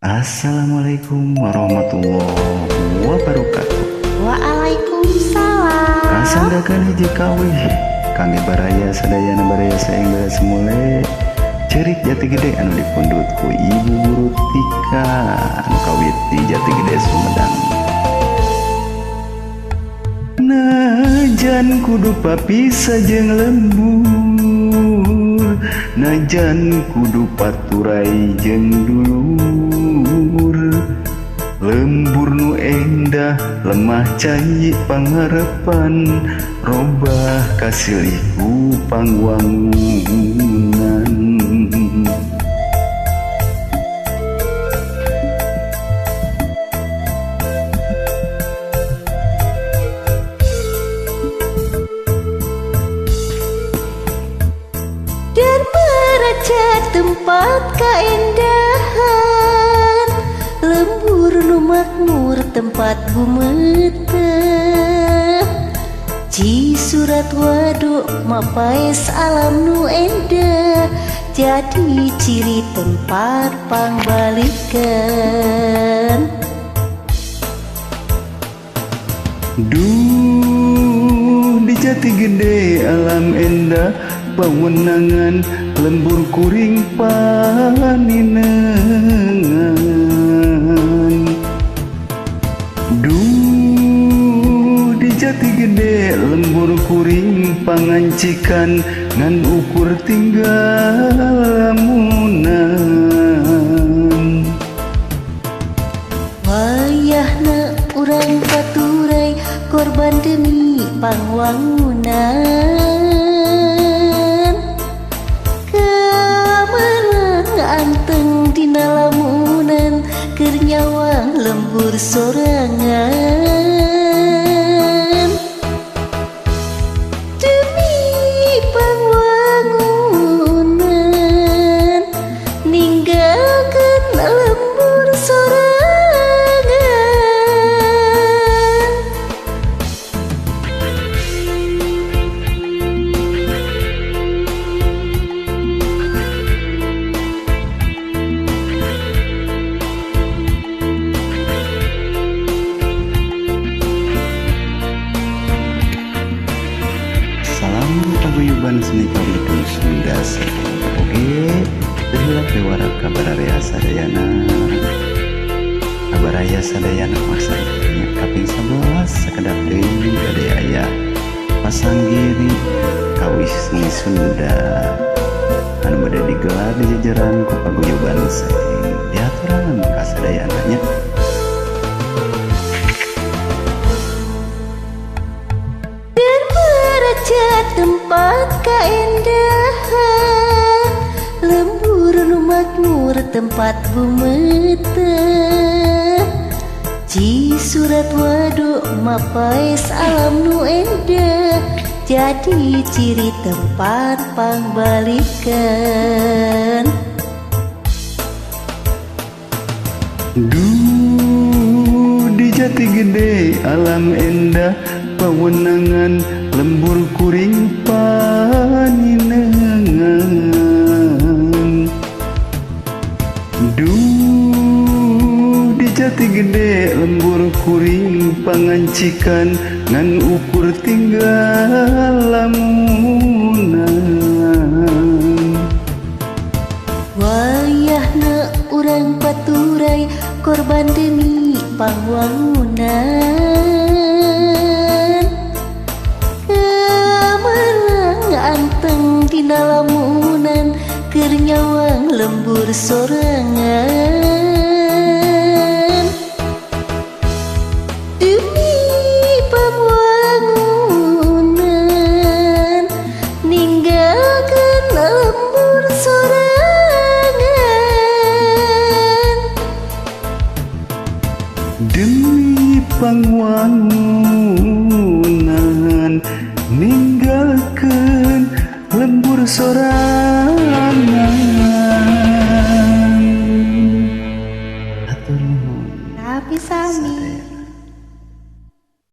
Assalamualaikum warahmatullahi wabarakatuh. Waalaikumsalam. Kasanggakeun hiji kawih kangge baraya sadayana, baraya saengga semule cerik Jati Gede anu dipundhut ku Ibu Guru Tika anu kawit di Jati Gede Sumedang. Najan kudu papisah jeung lembur, najan kudu paturai jeung dulur, lembur nu endah lemah cai pangarepan, robah kasilihku pangwangunan. Tempat kaendahan, lembur nu makmur tempat bumeteh, Cisurat waduk mapaes alam nu endah, jadi ciri tempat pangbalikan. Duh di Jati Gede alam endah pawenangan, lembur kuring paninengan. Duh di Jati Gede lembur kuring pangancikan, ngan ukur tinggal lamunan. Wayahna urang paturai korban demi pangwangunan, anteng dina lamunan keur nyawang lembur sorangan. Demi pangwangunan ninggalkeun lembur sorangan. Paguyuban seni kawidun Sunda. Oke, teu lewat kabaraya sadayana. Kabaraya sadayana maksudnya kaping 11 sakedap deui bade aya pasanggiri kawih seni Sunda anu bade digelar di jajaran ku paguyuban seni diaturan ka sadayana nya. Tempat kaendahan, lembur nu makmur tempat bumeteh, Cisurat waduk mapaes alam nu endah, jadi ciri tempat pangbalikan. Duh di Jati Gede alam endah pawenangan, lembur kuring paninengan. Duh di Jati Gede lembur kuring pangancikan, ngan ukur tinggal lamunan. Wayahna urang paturai korban demi pangwangunan, anteng dina lamunan keur nyawang lembur sorangan. Demi pangwangunan ninggalkeun lembur sorangan. Demi pangwangunan ninggalkeun lembur sorangan.